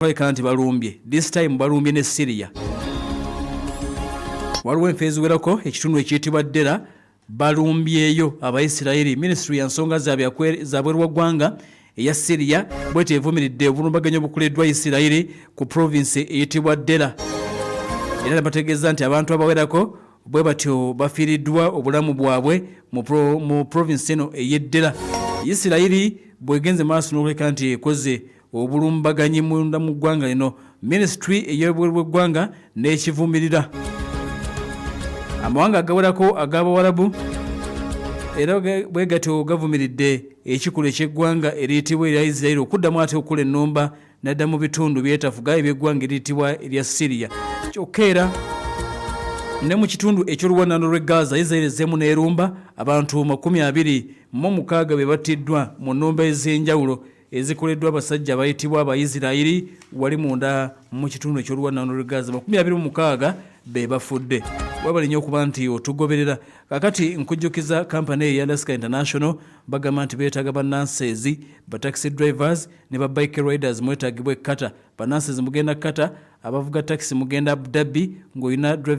Baleka nti balumbye, this time balumbye ne Syria. Waliwo enfo eziwerako ekitundu ekiyitibwa Ddera balumbyeyo Abaisirairi. Minisitule ya nsonga zabweru wa ggwanga eya Syria bwete evumiridde obulumbaganyi obukoleddwa Isirairi ku provinsi eyitibwa Ddera, era nebategeeza nti abantu abawerako bwe batyo bafiiriddwa obulamu bwabwe mu provinsi eno ey'Eddera. Isirayiri bwegenze maaso n'okuleka nti ekoze obulumbaganyi munda mu ggwanga lino, minisitule ey'ebweru bw'eggwanga n'ekivumirira. Amawanga agawerako ag'Abawarabu era bwe gatyo gavumiridde ekikolwa eky'eggwanga eriyitibwa erya Isirayiri okuddamu ate okukola ennumba nadda mu bitundu byetafuga eby'eggwanga eriyitibwa erya Syria. Kyokka era ne mu kitundu eky'oluwanano lw'e Gaza, Israel ezzeemu n'erumba, abantu 26 be battiddwa mu nnumba ez'enjawulo ezikoleddwa abasajja abayitibwa Abaisirairi wali munda mu kitundu eky'oluwanano lw'e Gaza. 26 be bafudde. Wabale nnyo okuba nti otugoberera. Kakati nkujjukiza kampani eyo eya Alaska International, bagamba nti beetaaga ba nurses, ba taxi drivers ne ba bike riders. Mwetaagibwa e Qatar. Ba nurses mugenda Qatar, abavuga taxi mugenda Abu Dhabi ng'olina driving